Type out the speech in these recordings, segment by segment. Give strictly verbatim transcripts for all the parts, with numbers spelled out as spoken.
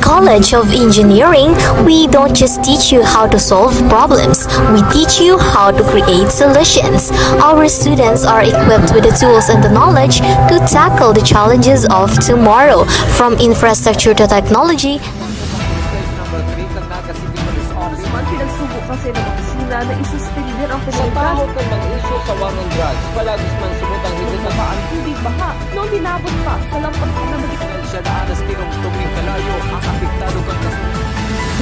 College of Engineering, we don't just teach you how to solve problems, we teach you how to create solutions. Our students are equipped with the tools and the knowledge to tackle the challenges of tomorrow. From infrastructure to technology, Number three, kan Naga City Police Office. Man pinagsubo kasi ng opisina na isuspender ang Sa komunidad. Tahaw kan mag-issue sa war on drugs, palagis man subot ang higit na Ang tubig baha, noon inabot pa sa lampas na magiging Siya daan na stilong tubig kalayo ang apektado kan kaso.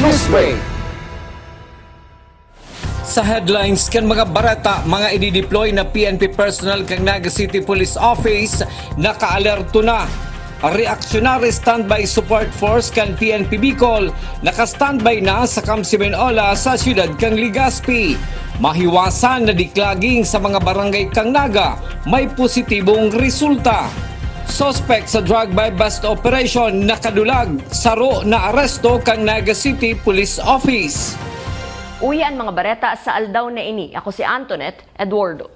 Newsbreak. Sa headlines kan mga bareta, mga idideploy na P N P personnel kan Naga City Police Office nakaalerto na. Reactionary Standby Support Force kan P N P Bicol naka-standby na sa Camp Simeon Ola sa siyudad kan Legazpi. Mahiwasan na diklaging sa mga barangay kan Naga may positibong resulta. Suspect sa drug buy-bust operation nakadulag, saro na aresto kan Naga City Police Office. Uya an mga bareta sa aldaw na ini. Ako si Antoinette Eduardo.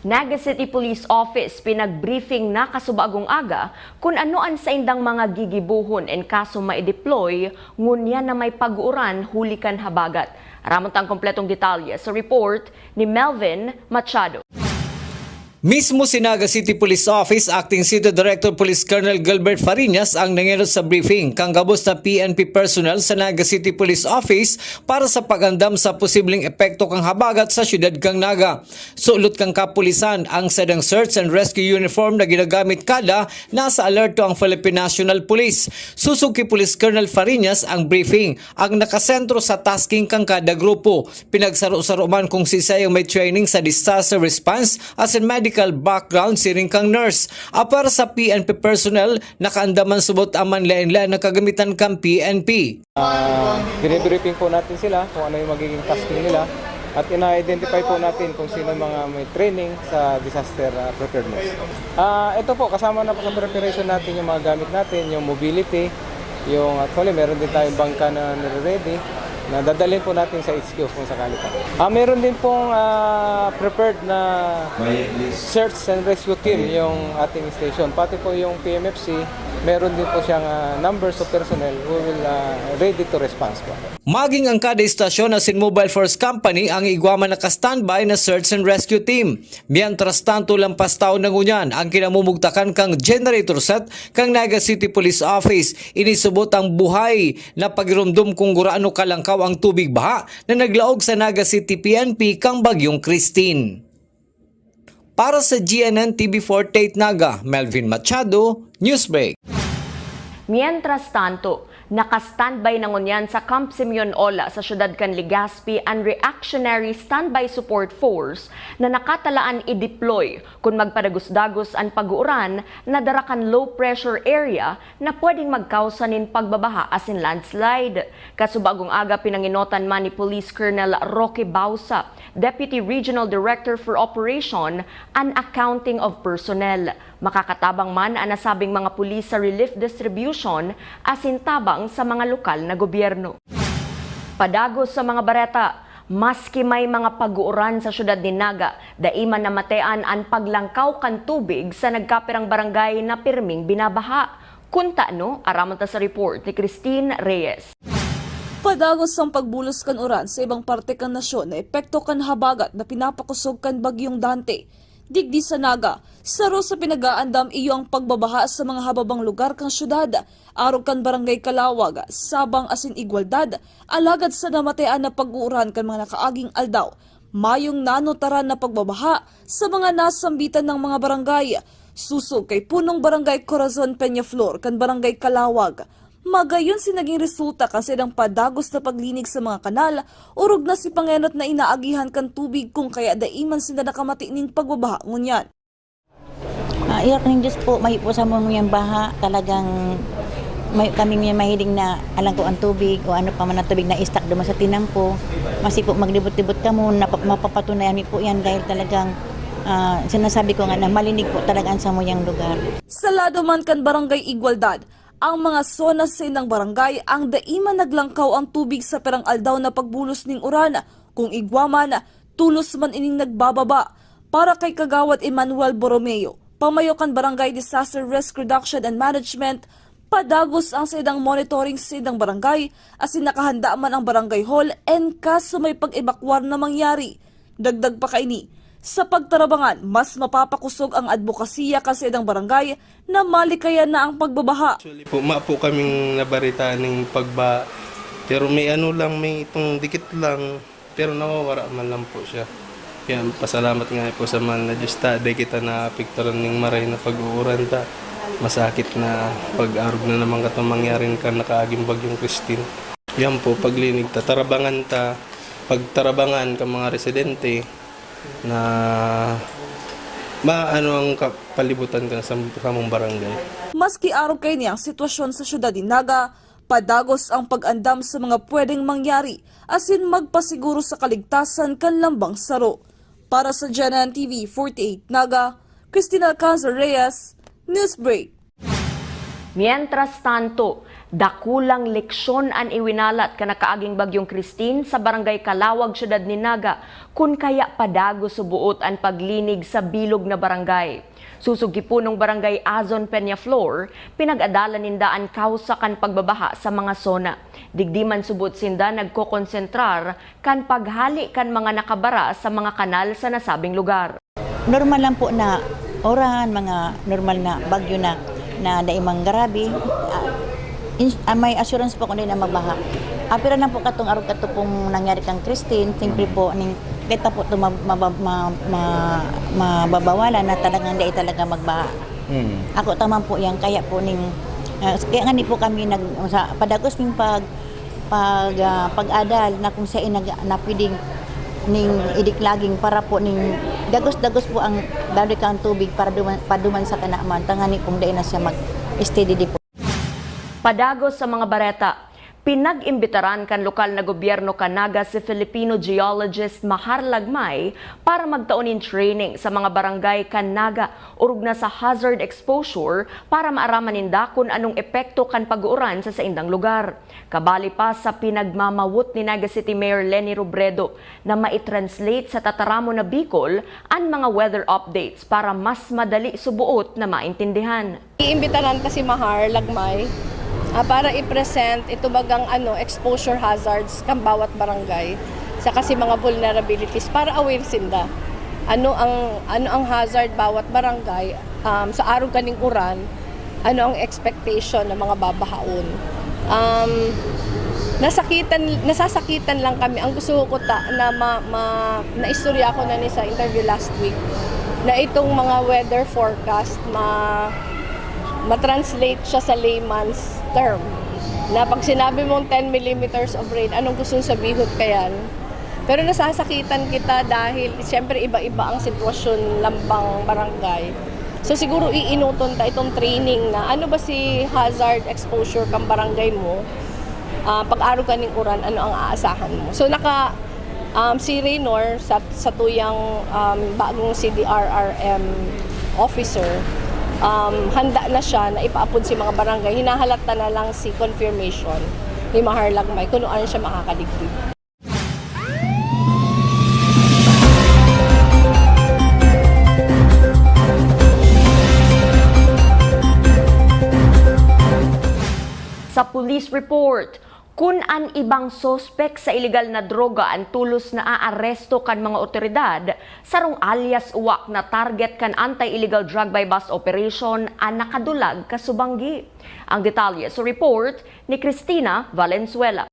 Naga City Police Office pinag-briefing na kasubagong aga kun ano an saindang mga gigibohon in kaso maideploy ngunyan na may pag-uuran huli kan habagat. Aramon ta an kompletong detalye sa report ni Melvin Machado. Mismo si Naga City Police Office Acting City Director Police Colonel Gilbert Fariñas ang nangenot sa briefing kan gabos na P N P personnel sa Naga City Police Office para sa pag-andam sa posibleng epekto kan habagat sa siyudad kan Naga. Sulot kan kapulisan, ang sadang search and rescue uniform na ginagamit kada nasa alerto ang Philippine National Police. Susog ki Police Colonel Fariñas ang briefing, ang nakasentro sa tasking kan kada grupo. Pinagsaro-saro man kung siisay ang may training sa disaster response asin medical background siring kan nurse. Apwera sa P N P personnel, nakaandaman subot ang manlaen-laen na kagamitan kan P N P. Ah, binibriefing po natin sila kung ano yung magiging tasking nila at ina-identify po natin kung sino mga may training sa disaster, ah, preparedness. Ah, ito po, kasama na po sa preparation natin yung mga gamit natin, yung mobility, yung, actually, meron din tayong bangka na nire-ready na dadalhin po natin sa H Q kung sakali pa. Ah, meron din pong, ah, prepared na search and rescue team yung ating station. Pati po yung P M F C, meron din po siyang, ah, numbers of personnel who will, ah, ready to response po. Maging ang kada estasyon asin mobile force company ang igwa man naka-standby na search and rescue team. Mientras tanto, lampas taon na ngunyan ang kinamumugtakan kan generator set kan Naga City Police Office. Ini subot ang buhay na pagiromdom kung gurano kalangkaw ang tubig baha na naglaog sa Naga City P N P kan Bagyong Christine. Para sa G N N T V forty-eight Naga, Melvin Machado, Newsbreak. Mientras tanto, naka-standby na ngunyan sa Camp Simeon Ola sa siyudad kan Legazpi an Reactionary Standby Support Force na nakatalaan i-deploy kun magpadagos-dagos an pag-uuran na dara kan low pressure area na pwedeng magkausa nin pagbabaha asin landslide. Kasubagong aga, pinangenotan man ni Police Colonel Roque Bausa, Deputy Regional Director for Operation, an accounting of personnel. Makakatabang man an nasabing mga pulis sa relief distribution asin tabang sa mga lokal na gobyerno. Padagos sa mga bareta, maski may mga pag-uuran sa siyudad nin Naga, dai man namatean an paglangkaw kan tubig sa nagkapirang barangay na pirming binabaha. Kun tano, aramon ta sa report ni Christine Reyes. Padagos ang pagbulos kan uran sa ibang parte kan nasyon na epekto kan habagat na pinapakosog kan Bagyong Dante. Digdi sa Naga, saro sa pinag-aandam iyo ang pagbabaha sa mga hababang lugar kan syudad, arog kan Barangay Calawag, Sabang asin Igualdad, alagad sa namatean na pag-uuran kan mga nakaaging aldaw, mayong nanotaran na pagbabaha sa mga nasambitan nang mga barangay, susog kay punong Barangay Corazon Peñaflor kan Barangay Calawag. Magayon si naging resulta kan saindang padagos na paglinig sa mga kanal, orog na si pangenot na inaagihan kan tubig, kun kaya dai man sinda nakamati nin pagbabaha ngunyan. Ah, iyak ning Diyos po, mayo po sa among yang baha, talagang may, kami may mahiling na alang ko ang tubig o ano pa man ang tubig na stuck duman sa tinampo. Masi po maglibot-libot kamo, napa-, mapapatunayan mi po yan dahil talagang, ah, sinasabi ko nga na malinig po talaga ang samuyang lugar. Sa lado man kan Barangay Igualdad, ang mga zona sa saindang barangay ang dai man naglangkaw ang tubig sa pirang aldaw na pagbulos ning uran. Kung igwa man, tulos man ining nagbababa. Para kay Kagawad Emmanuel Borromeo, pamayo kan Barangay Disaster Risk Reduction and Management, Padagos ang saindang monitoring sa saindang barangay, asin nakahanda man ang barangay hall en kaso may pag-ebakwar na mangyari. Dagdag pa kaini, sa pagtarabangan, mas mapapakosog ang adbokasiya kan saindang barangay na malikayan na ang pagbabaha. Actually po, mapo kaming nabarita ning pagbaha. Pero may ano lang, may itong dikit lang. Pero nawawara man lang po siya. Kaya pasalamat nga po sa mahal na Diyos ta, di kita naapektuhan ning maray na pag-uuran ta. Masakit na pag-arog na naman katong mangyari kan nakaaging bagyong Christine. Yan po, paglinig ta, tarabangan ta, pagtarabangan ka mga residente na maano ang kapalibutan ka sa, sa mong barangay. Maski arog kaini ang sitwasyon sa syudad nin Naga, padagos ang pag-andam sa mga pwedeng mangyari asin magpasiguro sa kaligtasan kan lambang saro. Para sa G N N T V forty-eight Naga, Christina Alcanzar Reyes, Newsbreak. Mientras tanto, dakulang leksyon an iwinalat kan nakaaging bagyong Christine sa Barangay Calawag, Syudad nin Naga, kun kaya padagos subuot an paglinig sa bilog na barangay. Susog ki punong barangay Azon Peñaflor, pinag-adalan ninda an kausa kan pagbabaha sa mga zona. Digdi man subot sinda nagkokonsentrar kan paghali kan mga nakabara sa mga kanal sa nasabing lugar. Normal lang po na uran, mga normal na bagyo na, na daimang grabe. Ah, ins-, ah, may assurance po kung di na magbaha. Ah, pero lang po katong arog kato pong nangyari kang Christine, siyempre po, ning, kita po ito ma-, mabab-, ma-, ma-, mababawalan na talagang di talaga magbaha. Hmm. Ako taman po yan, kaya po ning, ah, kaya nga ni po kami nag-, sa padagos ning pag-, pag, ah, pag-adal na kung siya ay nag-, na pwedeng ning idik laging para po ning dagos-dagos po ang daloy kang tubig para duman, paduman sa kanaman, tangani kung dai na siya mag-steady di po. Padagos sa mga bareta, pinag-imbitaran kan lokal na gobyerno kan Naga si Filipino geologist Mahar Lagmay para magtao nin training sa mga barangay kan Naga orog na sa hazard exposure para maaraman ninda kun anong epekto kan pag-uuran sa saindang lugar. Kabali pa sa pinagmamawot ni Naga City Mayor Leni Robredo na mai-translate sa tataramon na Bicol an mga weather updates para mas madali suboot na maintindihan. Iimbitaran ta si Mahar Lagmay, ah, para i-present ito bagang, ano, exposure hazards kan bawat barangay, saka si mga vulnerabilities para aware sinda. Ano ang, ano ang hazard bawat barangay, um, sa arog kaning uran, ano ang expectation ng mga babahaon. Um, nasakitan, nasasakitan lang kami. Ang gusto ko ta, na ma-, ma-, naistorya ko na ni sa interview last week, na itong mga weather forecast, ma-, ma-translate siya sa layman's term. Na pag sinabi mong ten millimeters of rain, anong gustong sabihon kayan? Pero nasasakitan kita dahil, siyempre, iba-iba ang sitwasyon lambang barangay. So, siguro iinuton ta itong training na ano ba si hazard exposure kang barangay mo, ah, pag-arog kaning uran, ano ang aasahan mo. So, naka, um, si Raynor sa, sa tuyang, um, bagong C D R R M officer, um, handa na siya na ipaapod si mga barangay. Hinahalat ta na lang si confirmation ni Mahar Lagmay kung ano siya makakadigdi. Sa police report, kun an ibang suspek sa ilegal na droga an tolos na aaresto kan mga otoridad, sarong alias Uwak na target kan anti-illegal drug buy-bust operation an nakadulag kasubanggi. Ang detalye sa report ni Christina Valenzuela.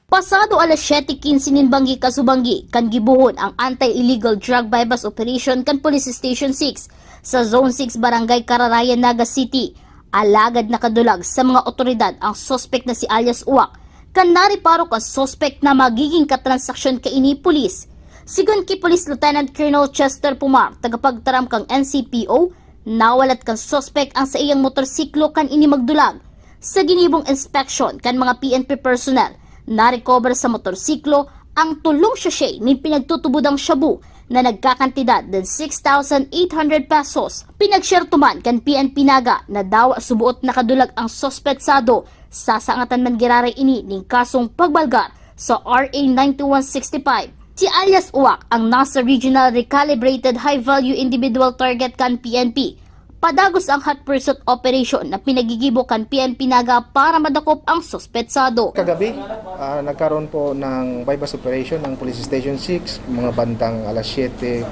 Pasado alas siyete quince nin banggi kasubanggi kan gibohon ang anti-illegal drug buy-bust operation kan Police Station six sa Zone six, Barangay Cararayan, Naga City. Alagad nakadulag sa mga otoridad ang suspek na si alias Uwak, kan nareparo kan suspek na magiging katransaksyon kaini pulis. Sigon ki Police Lieutenant Colonel Chester Pumar, tagapagtaram kan N C P O, nawalat kan suspek ang saiyang motorsiklo kan ini magdulag. Sa ginibong inspeksyon kan mga P N P personnel, narecover sa motorsiklo ang tolong sachet nin pinagtutubodang shabu na nagkakantidad nin six thousand eight hundred pesos. Pinagsyerto man kan P N P Naga na dawa suboot nakadulag ang suspetsado, sasangatan man giraray ini nin kasong pagbalgar sa R A ninety-one sixty-five. Si alias Uwak ang nasa Regional Recalibrated High Value Individual Target kan P N P. Padagos ang hot pursuit operation na pinagigibo kan P N P Naga para madakop ang suspetsado. Kagabi, ah, nagkaroon po ng buy-bust operation ng Police Station six, mga bandang alas siyete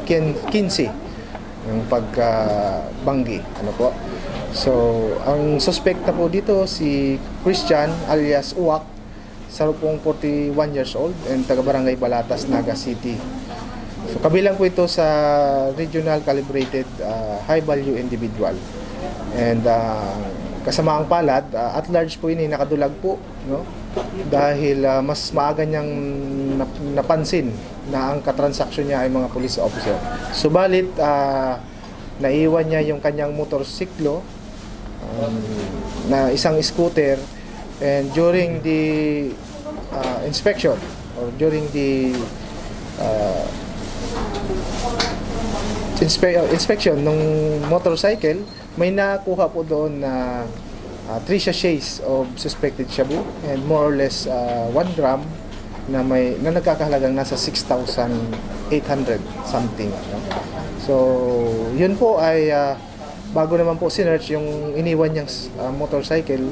quince, yung pagkabanggi. Ano po? So, ang suspect na po dito, si Christian alias Uwak, saro pong forty-one years old and taga Barangay Balatas, Naga City. So, kabilang po ito sa regional calibrated, ah, high value individual. And ah, kasamaang palad, ah, at large po ini, nakadulag po, no? Dahil ah, mas maaga niyang nap- napansin na ang katransaksyon niya ay mga police officer. Subalit, ah, naiwan niya yung kanyang motorsiklo, um, na isang scooter, and during the uh, inspection or during the uh, inspe- uh, inspection ng motorcycle, may nakuha po doon na uh, three sachets of suspected shabu and more or less uh, one gram na may na nagkakahalagang nasa six thousand eight hundred something, no? So, yun po ay uh, bago naman po sinearch yung iniwan niyang uh, motorcycle,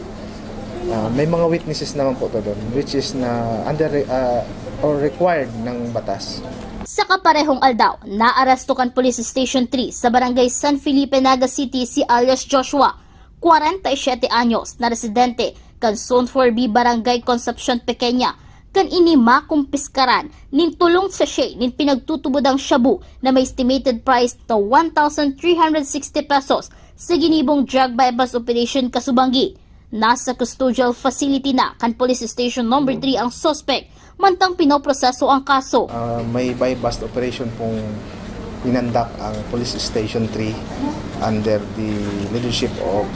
uh, may mga witnesses naman po to doon, which is na under uh, or required ng batas. Sa kaparehong aldaw, naaresto kan Police Station three sa Barangay San Felipe, Naga City si alias Joshua, kwarenta y siyete anyos, na residente kan Zone four B, Barangay Concepcion Pequeña, kan ini makumpiskaran nin tolong sachet nin pinagtutubodang shabu na may estimated price na one thousand three hundred sixty pesos sa ginibong drug buy-bust operation kasubanggi. Nasa custodial facility na kan Police Station Number three ang suspect, mantang pinoproseso ang kaso. Ah, may buy-bust operation pong inandak ang Police Station three under the leadership of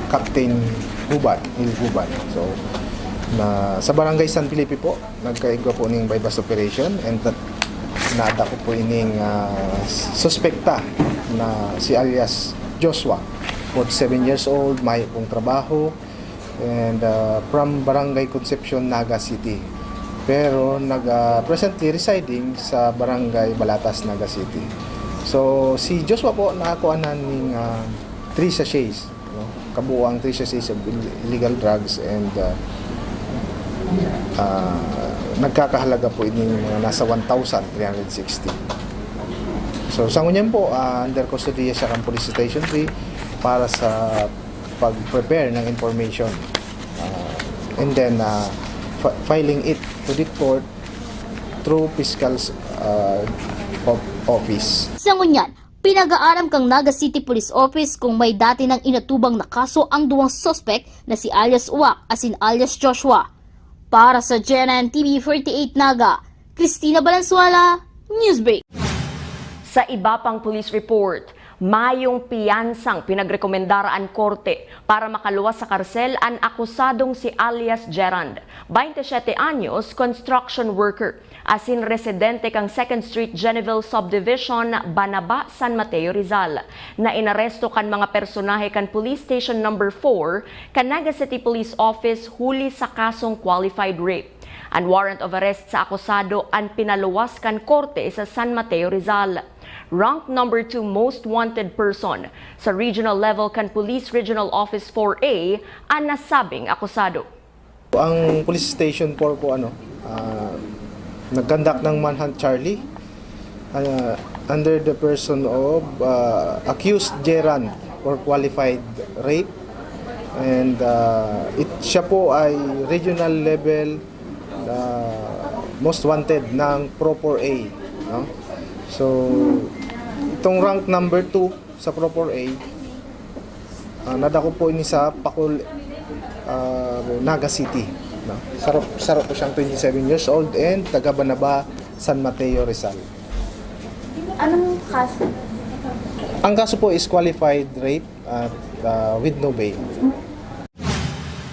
Captain Guban, Neil Guban. So, na, sa Barangay San Felipe po, nagkaigwa po ning buy-bust operation and nat- naada ko po ining ah, suspekta na si alias Joshua, forty-seven years old, mayo pong trabaho, and ah, from Barangay Concepcion, Naga City. Pero nag ah, presently residing sa Barangay Balatas, Naga City. So si Joshua po nakakuha na ning ah, three sachets, no? Kabuoang three sachets of ill- illegal drugs and ah, ah, nagkakahalaga po ini ng mga nasa one thousand three hundred sixty. So sa ngunyan po, ah, under custody siya kan Police Station three para sa pag-prepare ng information, ah, and then ah, fi- filing it to the court through fiscal's ah, of- office. Sa ngunyan, pinag-aaram kang Naga City Police Office kung may dati nang inatubang na kaso ang duwang suspek na si alias Uwak asin alias Joshua. Para sa G N N T V forty-eight Naga, Christina Valenzuela, Newsbreak. Sa iba pang police report, mayong piyansang pinagrekomendara an korte para makaluwas sa karsel an akusadong si alias Gerand, baynte siyete anyos, construction worker, asin residente kan Second Street Geneville Subdivision, Banaba, San Mateo, Rizal, na inaresto kan mga personahe kan Police Station Number four kan Naga City Police Office huli sa kasong qualified rape. An warrant of arrest sa akusado an pinaluwas kan korte sa San Mateo, Rizal. Rank number two most wanted person sa regional level kan Police Regional Office four A an nasabing akusado. Ang Police Station four po, ano, ah, nag-conduct ng manhunt, Charlie, ah, under the person of ah, accused Gerand for qualified rape. And ah, it, siya po ay regional level ah, most wanted ng Pro four A, no? So, itong rank number two sa Pro four A, ah, nadako po ini sa Pacol, ah, Naga City, no? Saro, saro po siyang twenty-seven years old and taga Banaba, San Mateo, Rizal. Anong kaso? Ang kaso po is qualified rape at ah, with no bail.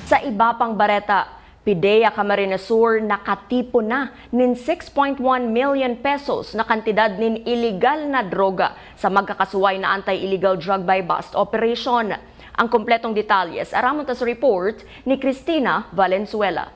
Sa iba pang bareta, PDEA Camarines Sur nakatipon na nin six point one million pesos na kantidad nin iligal na droga sa magkakasuway na anti-illegal drug buy-bust operation. Ang kompletong detalye sa aramon ta sa report ni Christina Valenzuela.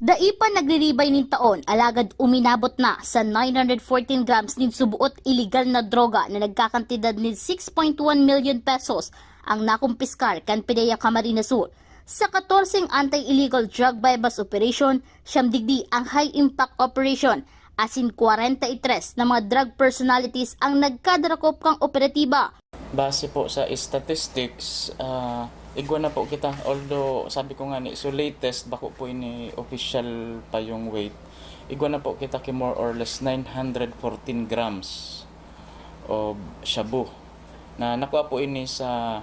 Dai pa nagriribay nin taon, alagad uminabot na sa nine hundred fourteen grams nin subuot iligal na droga na nagkakantidad nin six point one milyon pesos ang nakumpiskar kan PDEA Camarines Sur. Sa katorseng anti-illegal drug buy-bust operation, siyam digdi ang high-impact operation, asin kwarenta y tres na mga drug personalities ang nagkadarakop kan operatiba. Base po sa statistics, ah, igwa na po kita. Although, sabi ko nga ni, so latest, bako po ini official pa yung weight. Igwa na po kita ki more or less nine hundred fourteen grams of shabu. Na nakuha po ini sa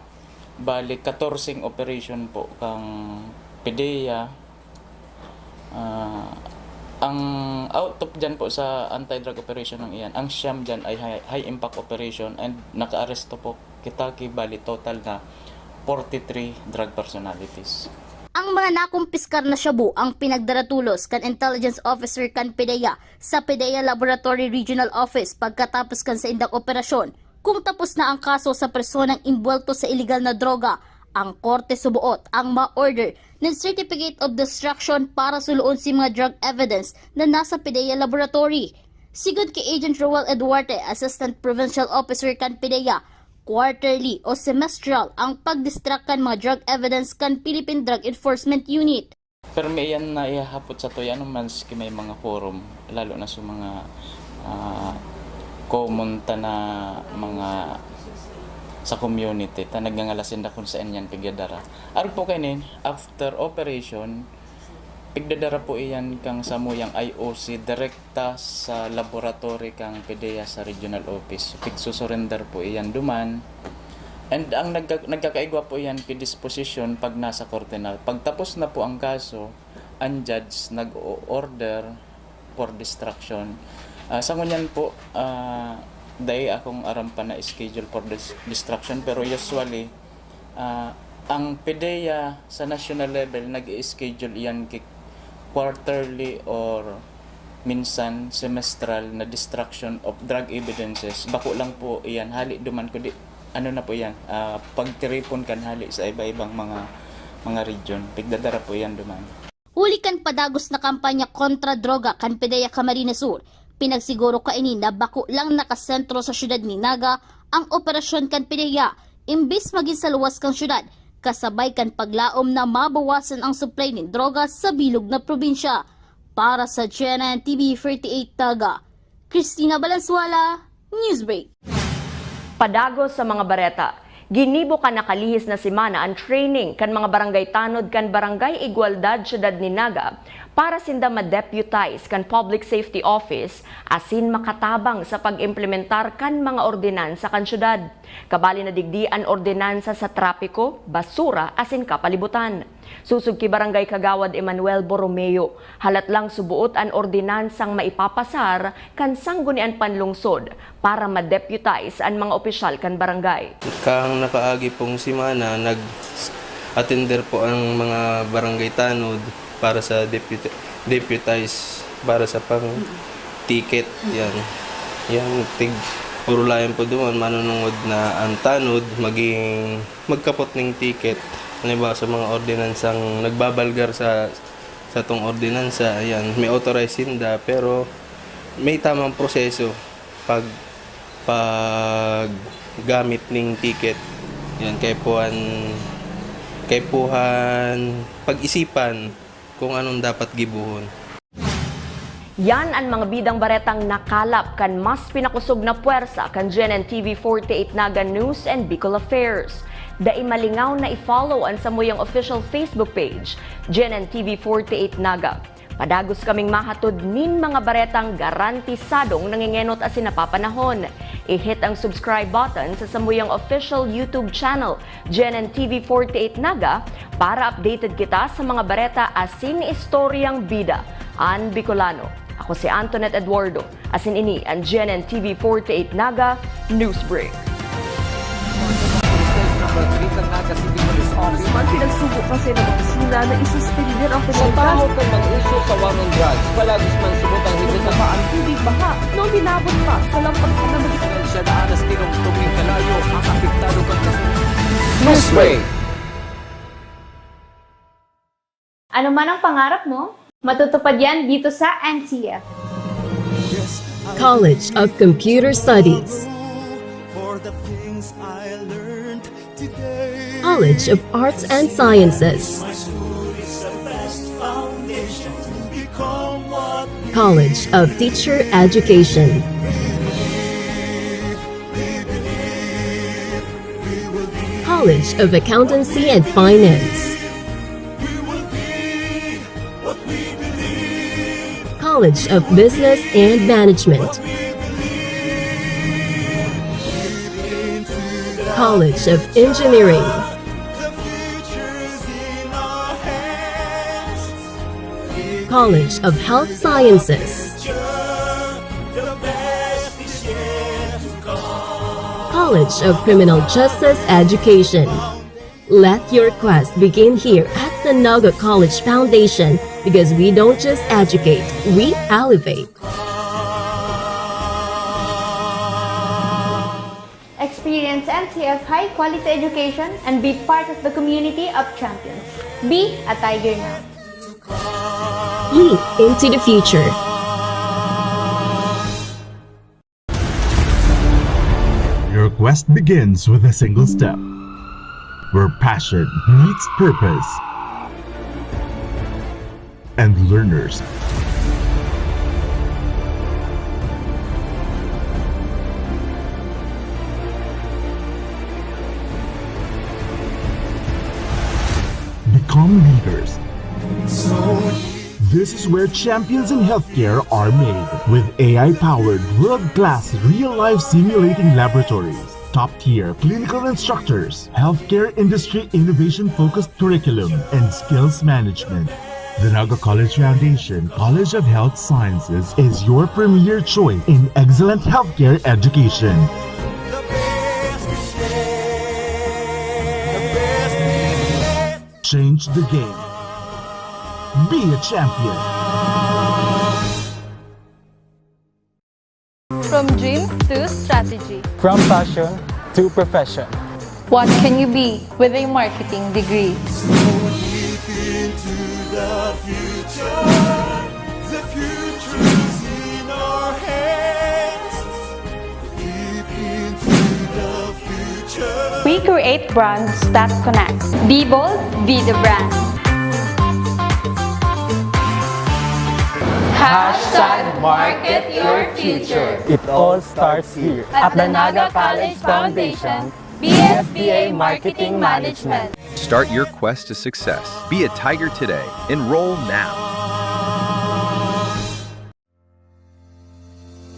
bali katorseng operation po kang PDEA. Ah, ang out of dyan po sa anti-drug operation ng iyan, ang siyam dyan ay high, high impact operation and nakaaresto po kita ki bali total na forty-three drug personalities. Ang mga nakumpiskar na shabu ang pinagdaratulos kan intelligence officer kan PDEA sa PDEA Laboratory Regional Office pagkatapos kan saindang operasyon. Kung tapos na ang kaso sa personang imbuwelto sa iligal na droga, ang korte suboot ang ma-order ng Certificate of Destruction para suloon si mga drug evidence na nasa PDEA laboratory. Sigon ki Agent Roel Eduarte, Assistant Provincial Officer kan PDEA, quarterly o semestral ang pag-destruct kan mga drug evidence kan Philippine Drug Enforcement Unit. Permi iyan na ihahapot sa tuya, ano, maski may mga forum, lalo na sa mga, ah, common ta na mga sa community, ta nagngangalas sinda kung saan yan pigdadara. Arog po kaini, after operation, pigdadara po iyan kang samuyang I O C, direkta sa laboratory kang PDEA sa regional office. Pigsusurrender po iyan duman. And ang nagka-, nagkakaigwa po iyan ki disposition pag nasa korte na. Pagtapos na po ang kaso, ang judge nag-o-order for destruction. Ah, sa ngunyan po, ah, dai akong aram pa na schedule for dis-, destruction, pero usually, ah, ang PDEA sa national level nag-i-schedule iyan ki quarterly or minsan semestral na destruction of drug evidences. Bako lang po iyan hali duman, kundi ano na po iyan, ah, pagtiripon kan hali sa iba-ibang mga, mga region. Pigdadara po iyan duman. Huli kan padagos na kampanya kontra droga kan PDEA Camarines Sur, pinagsiguro kaini na bako lang nakasentro sa siyudad nin Naga ang operasyon kan PDEA, imbis magin sa luwas kan siyudad, kasabay kan paglaom na mabawasan ang supply nin droga sa bilog na probinsya. Para sa G N N T V forty-eight Naga, Christina Valenzuela, Newsbreak. Padagos sa mga bareta. Ginibo kan nakalihis na semana an training kan mga barangay tanod kan Barangay Igualdad, Siyudad nin Naga, para sinda ma-deputize kan Public Safety Office asin makatabang sa pag-implementar kan mga ordinansa kan siyudad. Kabali na digdi an ordinansa sa trapiko, basura asin kapalibutan. Sosog ki Barangay Kagawad Emmanuel Borromeo, halat lang suboot an ordinansang maipapasar kan Sanggunian Panlungsod para ma-deputize an mga opisyal kan barangay. Kang nakaagi pong semana, nag-atender po ang mga barangay tanod para sa deputi-, deputize para sa pang ticket. Yan. Yan, tig-, orulayan po doon, manunungod na ang tanod maging magkapot ning ticket. Halimbawa, sa mga ordinansang nagbabalgar sa, sa tong ordinansa, ayan, may authorize sinda, pero may tamang proseso pag, pag gamit ning ticket. Yan, kaipuhan, kaipuhan pag-isipan kung anong dapat gibohon. Yan an mga bidang baretang nakalap kan mas pinakosog na pwersa kan G N N T V forty-eight Naga News and Bicol Affairs. Dai malingaw na i-follow an samuyang official Facebook page, G N N T V forty-eight Naga. Padagos kaming mahatod nin mga baretang garantisadong nangengenot asin napapanahon. I-hit ang subscribe button sa samuyang official YouTube channel, G N N T V forty-eight Naga, para updated kita sa mga bareta asin istoryang bida an Bicolano. Ako si Antoinette Eduardo, asin ini an G N N T V forty-eight Naga Newsbreak. Mas man pinagsubo kasi ng opisina na isuspender ang Sa pagkakita. Tahaw kan mag-isyu sa war on drugs, palagis man subot ang higit na Baba ang tubig baha na uminabot pa sa lampas na mag- Siya daan na sa tirong tubig kalayo ang apektado kan kasunod. Newsbreak. Ano man ang pangarap mo? Matutupad yan dito sa N C F. College of Computer Studies, College of Arts and Sciences, College of Teacher Education, College of Accountancy and Finance, College of Business and Management, College of Engineering, College of Health Sciences, College of Criminal Justice Education. Let your quest begin here at the Naga College Foundation, because we don't just educate, we elevate. Experience N C F high quality education and be part of the community of champions. Be a tiger now. Leap into the future. Your quest begins with a single step, where passion meets purpose and learners become leaders. This is where champions in healthcare are made, with A I-powered world-class real-life simulating laboratories, top-tier clinical instructors, healthcare industry innovation-focused curriculum, and skills management. The Naga College Foundation College of Health Sciences is your premier choice in excellent healthcare education. Change the game. Be a champion. From dreams to strategy. From passion to profession. What can you be with a marketing degree? We create brands that connect. Be bold, be the brand. Hashtag market your future. It all starts here. At the Naga College Foundation, B S B A Marketing Management. Start your quest to success. Be a tiger today. Enroll now.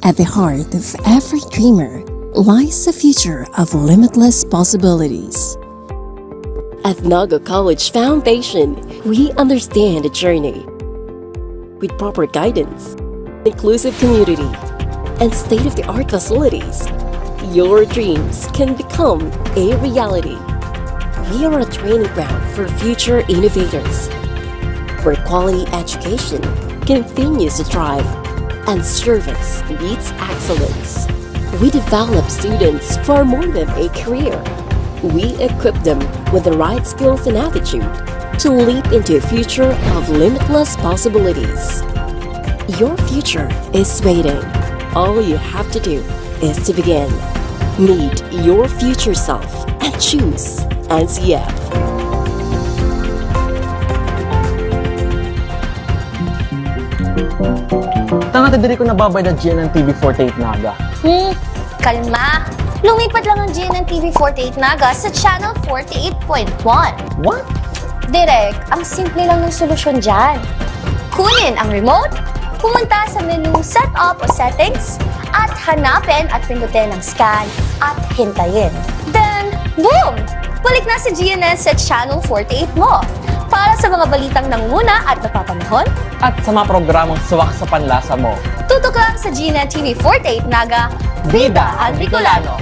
At the heart of every dreamer lies a future of limitless possibilities. At Naga College Foundation, we understand the journey. With proper guidance, inclusive community, and state-of-the-art facilities, your dreams can become a reality. We are a training ground for future innovators, where quality education continues to thrive and service meets excellence. We develop students for more than a career. We equip them with the right skills and attitude to leap into a future of limitless possibilities. Your future is waiting. All you have to do is to begin. Meet your future self and choose N C F. Tanga ta diri ko nababayad na G N N T V forty-eight Naga. Hmm, kalma. Lumipat lang ang G N N T V forty-eight Naga sa Channel forty-eight point one. What? Direk, ang simple lang ng solusyon dyan. Kunin ang remote, pumunta sa menu Setup o Settings, at hanapin at pindutin ang Scan at hintayin. Then, boom! Balik na sa G N N sa Channel forty-eight mo. Para sa mga balitang nanguna at napapanahon, At sa mga programang swak sa panlasa mo. Tutok lang sa G N N T V forty-eight Naga, Bida ang Bicolano.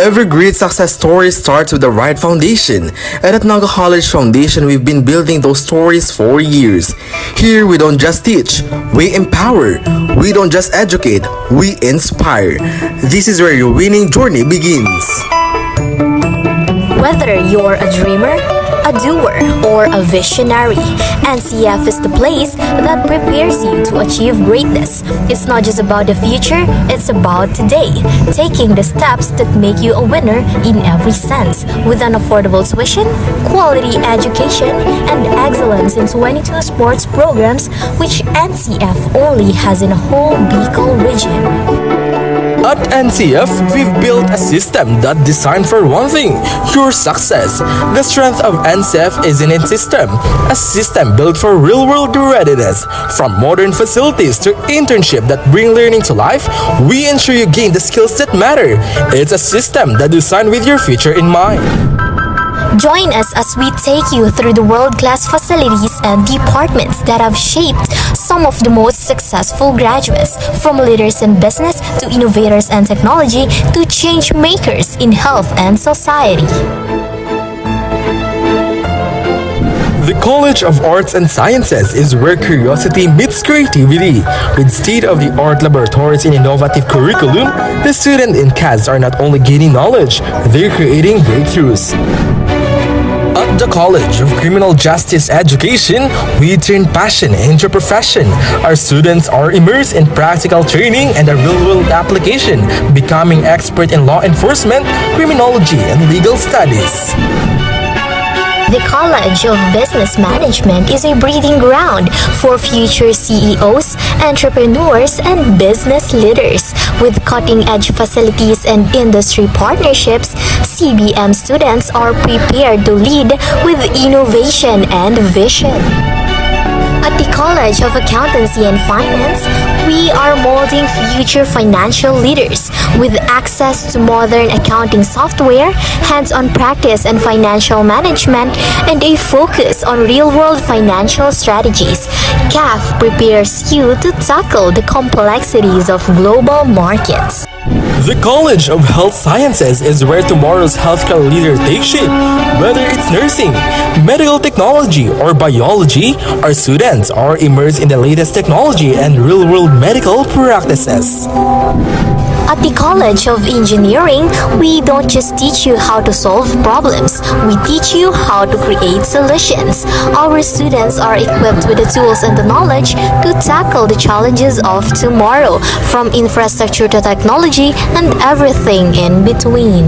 Every great success story starts with the right foundation. And at Naga College Foundation, we've been building those stories for years. Here, we don't just teach, we empower. We don't just educate, we inspire. This is where your winning journey begins. Whether you're a dreamer, a doer, or a visionary, N C F is the place that prepares you to achieve greatness. It's not just about the future, it's about today. Taking the steps that make you a winner in every sense, with an affordable tuition, quality education, and excellence in twenty-two sports programs, which N C F only has in a whole Bicol region. At N C F, we've built a system that designed for one thing, your success. The strength of N C F is in its system, a system built for real-world readiness. From modern facilities to internship that bring learning to life, we ensure you gain the skills that matter. It's a system that designed with your future in mind. Join us as we take you through the world-class facilities and departments that have shaped some of the most successful graduates, from leaders in business to innovators and technology to change makers in health and society. The College of Arts and Sciences is where curiosity meets creativity. With state-of-the-art laboratories and innovative curriculum, the student in class are not only gaining knowledge, they're creating breakthroughs. At the College of Criminal Justice Education, we turn passion into profession. Our students are immersed in practical training and a real-world application, becoming expert in law enforcement, criminology, and legal studies. The College of Business Management is a breeding ground for future C E Os, entrepreneurs, and business leaders. With cutting-edge facilities and industry partnerships, C B M students are prepared to lead with innovation and vision. At the College of Accountancy and Finance, we are molding future financial leaders with access to modern accounting software, hands-on practice in financial management, and a focus on real-world financial strategies. CAF prepares you to tackle the complexities of global markets. The College of Health Sciences is where tomorrow's healthcare leader takes shape. Whether it's nursing, medical technology, or biology, our students are immersed in the latest technology and real-world medical practices. At the College of Engineering, we don't just teach you how to solve problems, we teach you how to create solutions. Our students are equipped with the tools and the knowledge to tackle the challenges of tomorrow, from infrastructure to technology and everything in between.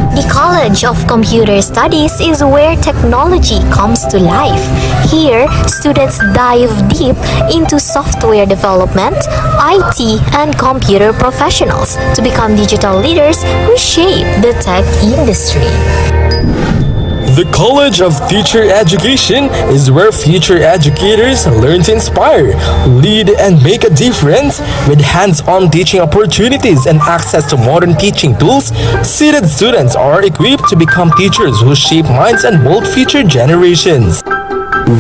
The College of Computer Studies is where technology comes to life. Here, students dive deep into software development, I T, and computer professionals to become digital leaders who shape the tech industry. The College of Teacher Education is where future educators learn to inspire, lead, and make a difference. With hands-on teaching opportunities and access to modern teaching tools, seasoned students are equipped to become teachers who shape minds and mold future generations.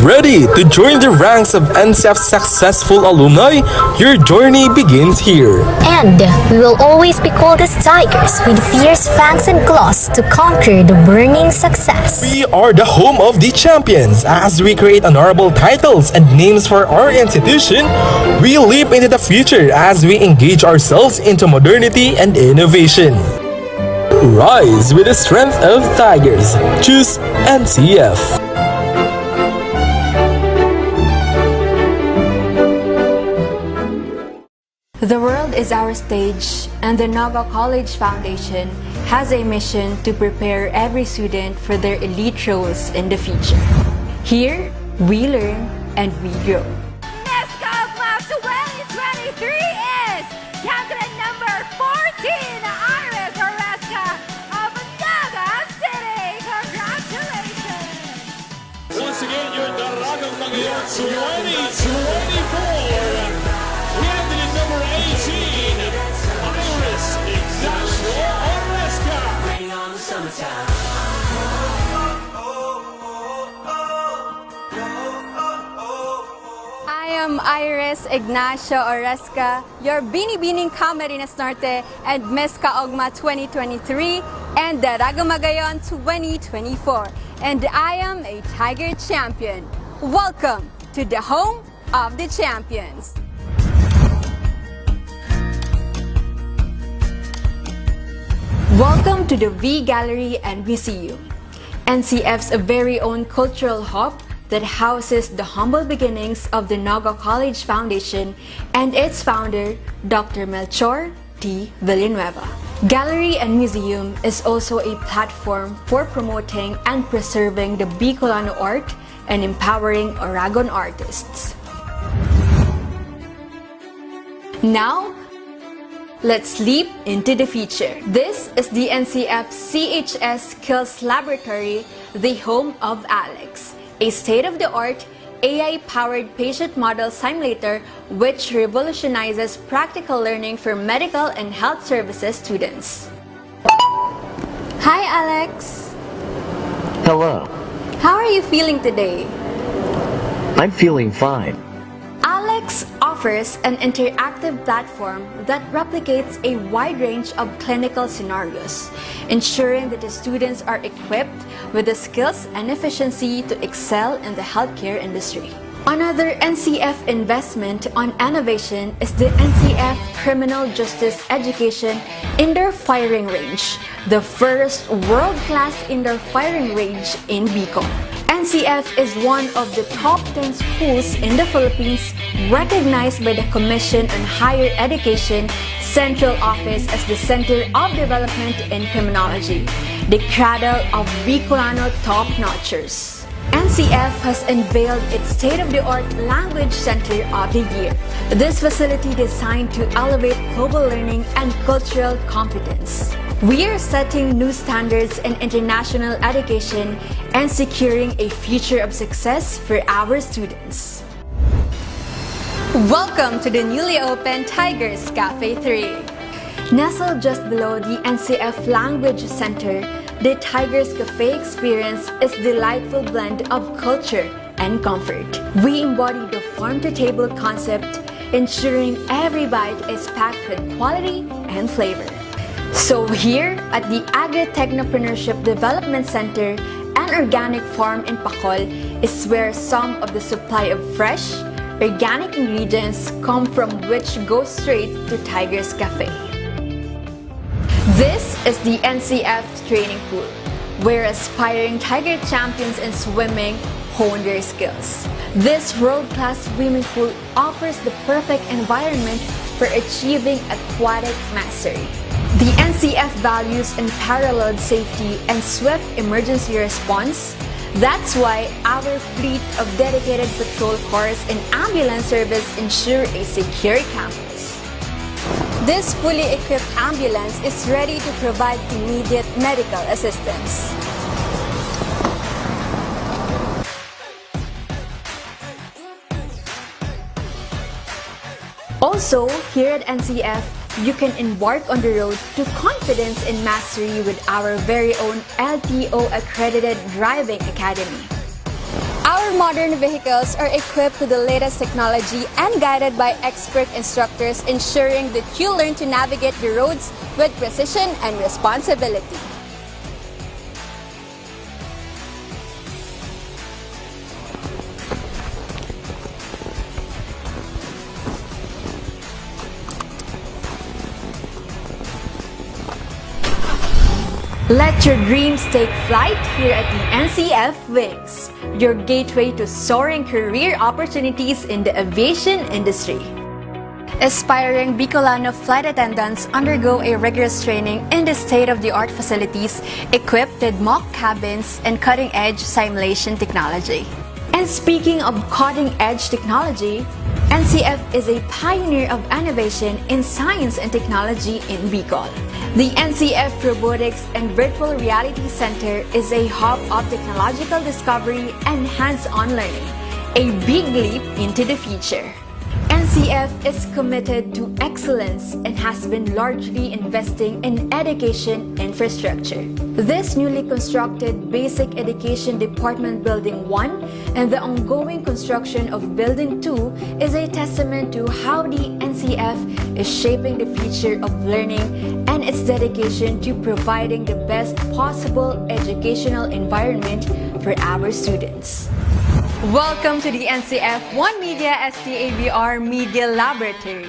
Ready to join the ranks of N C F's successful alumni? Your journey begins here. And we will always be called as tigers with fierce fangs and claws to conquer the burning success. We are the home of the champions. As we create honorable titles and names for our institution, we leap into the future as we engage ourselves into modernity and innovation. Rise with the strength of tigers. Choose N C F. The world is our stage, and the Naga College Foundation has a mission to prepare every student for their elite roles in the future. Here, we learn and we grow. Miss Gold Class twenty twenty-three is candidate number fourteen, Iris Orresca of Naga City. Congratulations! Once again, your Daragang Magayon twenty twenty-four candidate number eighteen, Iris Ignacio Orresca. I am Iris Ignacio Oresca, your Binibining Camarines Norte and Miss Kaogma twenty twenty-three and Daraga Magayon twenty twenty-four, and I am a Tiger champion. Welcome to the home of the champions. Welcome to the V Gallery and Museum, N C F's very own cultural hub that houses the humble beginnings of the Naga College Foundation and its founder, Doctor Melchor T. Villanueva. Gallery and Museum is also a platform for promoting and preserving the Bicolano art and empowering Oragon artists. Now, let's leap into the future. This is the N C F C H S Skills Laboratory, the home of Alex, a state-of-the-art A I-powered patient model simulator which revolutionizes practical learning for medical and health services students. Hi, Alex! Hello. How are you feeling today? I'm feeling fine. Alex offers an interactive platform that replicates a wide range of clinical scenarios, ensuring that the students are equipped with the skills and efficiency to excel in the healthcare industry. Another N C F investment on innovation is the N C F Criminal Justice Education Indoor Firing Range, the first world-class indoor firing range in Bicol. N C F is one of the top ten schools in the Philippines, recognized by the Commission on Higher Education Central Office as the Center of Development in Criminology, the cradle of Bicolano top-notchers. N C F has unveiled its state-of-the-art Language Center of the Year. This facility designed to elevate global learning and cultural competence. We are setting new standards in international education and securing a future of success for our students. Welcome to the newly opened Tigers Cafe three. Nestled just below the N C F Language Center, the Tigers Cafe experience is delightful blend of culture and comfort. We embody the farm-to-table concept, ensuring every bite is packed with quality and flavor. So here at the Agri-Technopreneurship Development Center, an organic farm in Pacol is where some of the supply of fresh, organic ingredients come from, which goes straight to Tigers Cafe. This is the N C F training pool, where aspiring Tiger champions in swimming hone their skills. This world-class swimming pool offers the perfect environment for achieving aquatic mastery. The N C F values unparalleled safety and swift emergency response. That's why our fleet of dedicated patrol cars and ambulance service ensure a secure campus. This fully equipped ambulance is ready to provide immediate medical assistance. Also, here at N C F, you can embark on the road to confidence and mastery with our very own L T O accredited driving academy. Our modern vehicles are equipped with the latest technology and guided by expert instructors, ensuring that you learn to navigate the roads with precision and responsibility. Let your dreams take flight here at the N C F Wings, your gateway to soaring career opportunities in the aviation industry. Aspiring Bicolano flight attendants undergo a rigorous training in the state-of-the-art facilities equipped with mock cabins and cutting-edge simulation technology. And speaking of cutting-edge technology, N C F is a pioneer of innovation in science and technology in Bicol. The N C F Robotics and Virtual Reality Center is a hub of technological discovery and hands-on learning, a big leap into the future. N N C F is committed to excellence and has been largely investing in education infrastructure. This newly constructed Basic Education Department Building one and the ongoing construction of Building two is a testament to how the N C F is shaping the future of learning and its dedication to providing the best possible educational environment for our students. Welcome to the N C F One Media S T A B R Media Laboratory.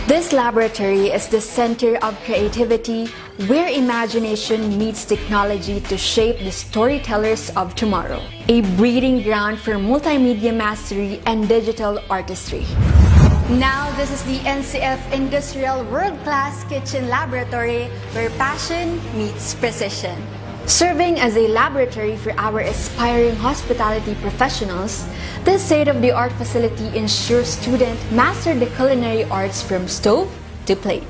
This laboratory is the center of creativity where imagination meets technology to shape the storytellers of tomorrow. A breeding ground for multimedia mastery and digital artistry. Now, this is the N C F Industrial World-Class Kitchen Laboratory where passion meets precision. Serving as a laboratory for our aspiring hospitality professionals, this state-of-the-art facility ensures students master the culinary arts from stove to plate.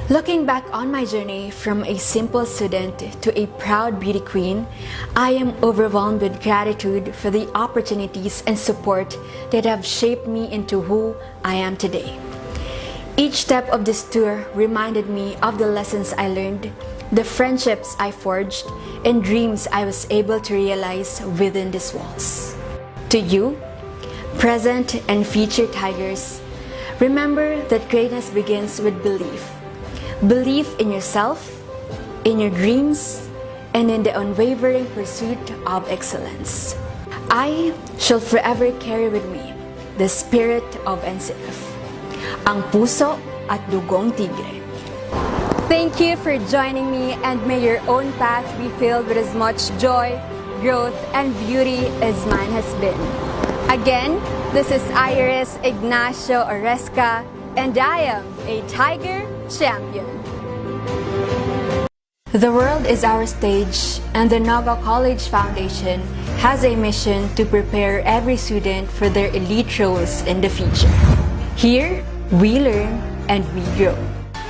Looking back on my journey from a simple student to a proud beauty queen, I am overwhelmed with gratitude for the opportunities and support that have shaped me into who I am today. Each step of this tour reminded me of the lessons I learned, the friendships I forged, and dreams I was able to realize within these walls. To you, present and future Tigers, remember that greatness begins with belief. Belief in yourself, in your dreams, and in the unwavering pursuit of excellence. I shall forever carry with me the spirit of N C F, ang puso at dugong tigre. Thank you for joining me, and may your own path be filled with as much joy, growth, and beauty as mine has been. Again, this is Iris Ignacio Oresca, and I am a Tiger Champion. The world is our stage, and the Naga College Foundation has a mission to prepare every student for their elite roles in the future. Here, we learn and we grow.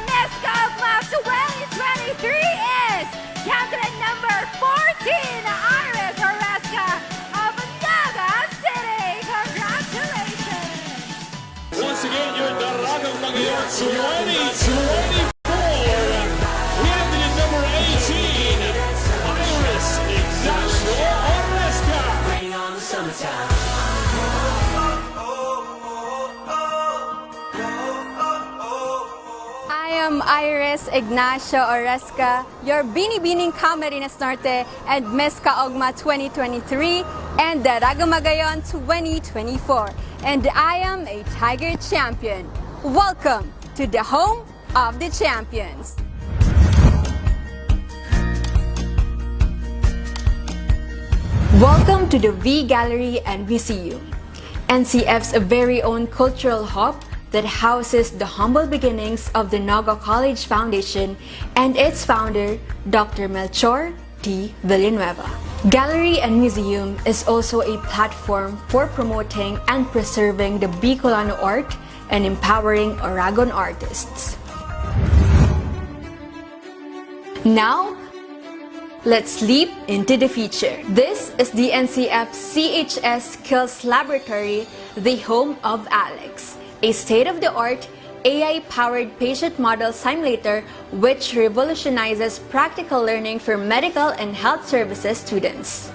Miss Kaugma twenty twenty-three is candidate number fourteen, Iris Oresca of Naga City. Congratulations! Once again, your Daragang Magayon twenty twenty-four, candidate number eighteen, Iris Ignacio Oresca. I am Iris Ignacio Oresca, your Binibining Camarines Norte and Miss Kaogma twenty twenty-three and Daragang Magayon twenty twenty-four. And I am a Tiger Champion. Welcome to the home of the champions. Welcome to the V Gallery and Museum, N C F's very own cultural hub that houses the humble beginnings of the Naga College Foundation and its founder, Doctor Melchor T. Villanueva. Gallery and Museum is also a platform for promoting and preserving the Bicolano art and empowering Oragon artists. Now, let's leap into the future. This is the N C F C H S Skills Laboratory, the home of Alex, a state-of-the-art A I-powered patient model simulator which revolutionizes practical learning for medical and health services students.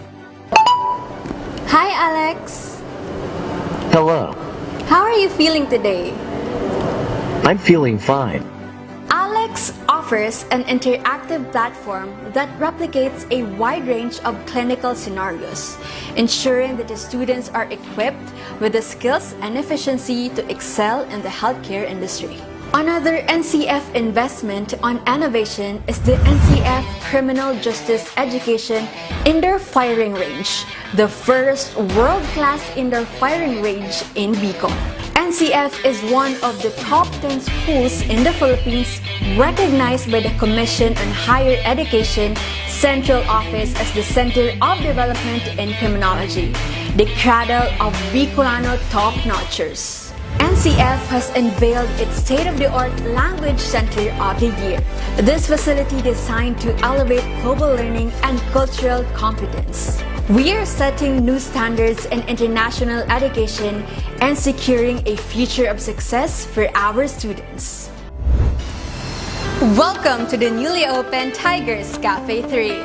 Hi, Alex! Hello. How are you feeling today? I'm feeling fine. Alex offers an interactive platform that replicates a wide range of clinical scenarios, ensuring that the students are equipped with the skills and efficiency to excel in the healthcare industry. Another N C F investment on innovation is the N C F Criminal Justice Education Indoor Firing Range, the first world-class indoor firing range in Bicol. N C F is one of the top ten schools in the Philippines, recognized by the Commission on Higher Education Central Office as the Center of Development in Criminology, the cradle of Bicolano top-notchers. N C F has unveiled its state-of-the-art Language Center of the Year. This facility designed to elevate global learning and cultural competence. We are setting new standards in international education and securing a future of success for our students. Welcome to the newly opened Tigers Cafe three.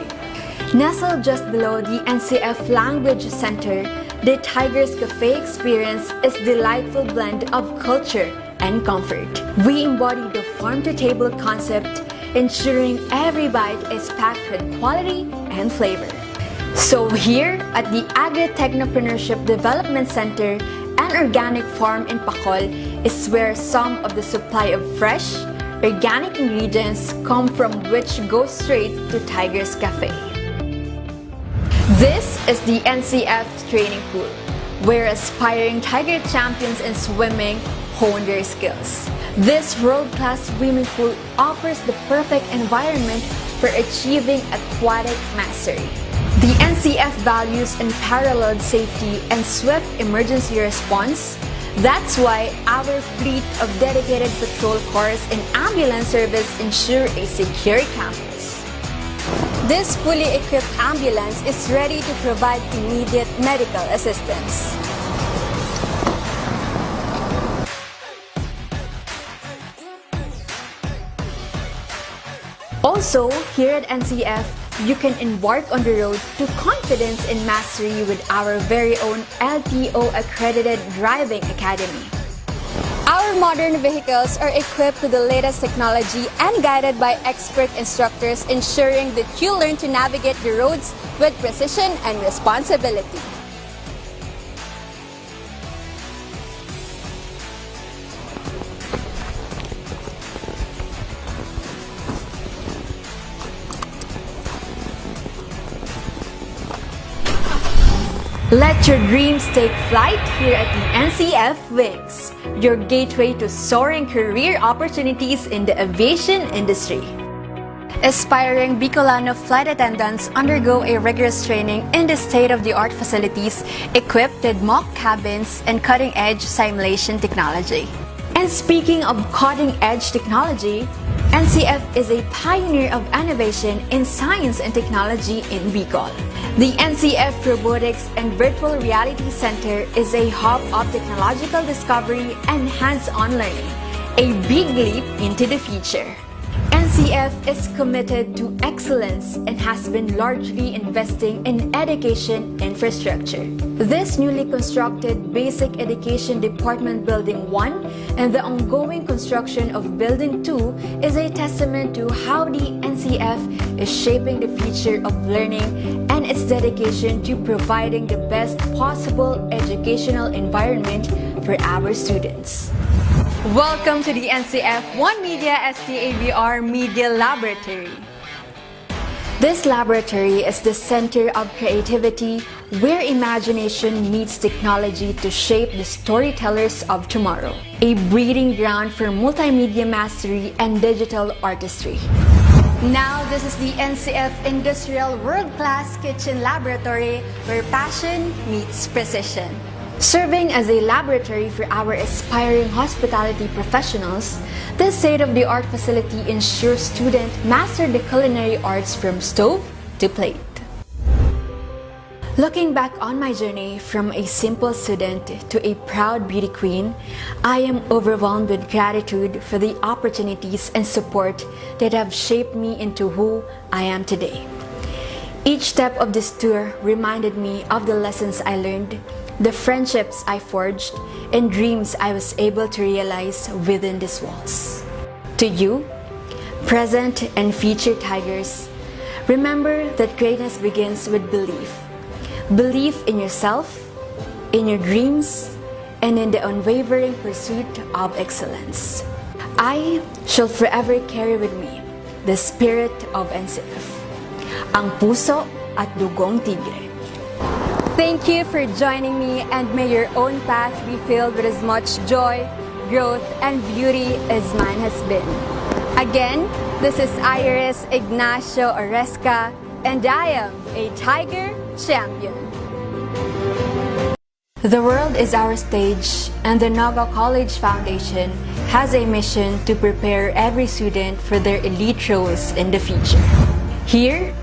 Nestled just below the N C F Language Center, the Tigers Cafe experience is delightful blend of culture and comfort. We embody the farm-to-table concept, ensuring every bite is packed with quality and flavor. So here at the Agri-Technopreneurship Development Center, an organic farm in Pacol is where some of the supply of fresh, organic ingredients come from, which goes straight to Tiger's Cafe. This is the N C F training pool, where aspiring Tiger champions in swimming hone their skills. This world-class swimming pool offers the perfect environment for achieving aquatic mastery. The N C F values unparalleled safety and swift emergency response. That's why our fleet of dedicated patrol cars and ambulance service ensure a secure campus. This fully equipped ambulance is ready to provide immediate medical assistance. Also, here at N C F, you can embark on the road to confidence and mastery with our very own L T O accredited driving academy. Our modern vehicles are equipped with the latest technology and guided by expert instructors, ensuring that you learn to navigate the roads with precision and responsibility. Let your dreams take flight here at the N C F Wings, your gateway to soaring career opportunities in the aviation industry. Aspiring Bicolano flight attendants undergo a rigorous training in the state-of-the-art facilities equipped with mock cabins and cutting-edge simulation technology. And speaking of cutting-edge technology, N C F is a pioneer of innovation in science and technology in Bicol. The N C F Robotics and Virtual Reality Center is a hub of technological discovery and hands-on learning, a big leap into the future. N C F is committed to excellence and has been largely investing in education infrastructure. This newly constructed Basic Education Department Building one and the ongoing construction of Building two is a testament to how the N C F is shaping the future of learning and its dedication to providing the best possible educational environment for our students. Welcome to the N C F One Media S T A B R Media Laboratory. This laboratory is the center of creativity, where imagination meets technology to shape the storytellers of tomorrow. A breeding ground for multimedia mastery and digital artistry. Now, this is the N C F Industrial World-Class Kitchen Laboratory, where passion meets precision. Serving as a laboratory for our aspiring hospitality professionals, this state-of-the-art facility ensures students master the culinary arts from stove to plate. Looking back on my journey from a simple student to a proud beauty queen, I am overwhelmed with gratitude for the opportunities and support that have shaped me into who I am today. Each step of this tour reminded me of the lessons I learned, the friendships I forged, and dreams I was able to realize within these walls. To you, present and future Tigers, remember that greatness begins with belief. Belief in yourself, in your dreams, and in the unwavering pursuit of excellence. I shall forever carry with me the spirit of N C F, ang puso at dugong Tigre. Thank you for joining me, and may your own path be filled with as much joy, growth, and beauty as mine has been. Again, this is Iris Ignacio Oresca, and I am a Tiger Champion. The world is our stage, and the Nogao College Foundation has a mission to prepare every student for their elite roles in the future. Here,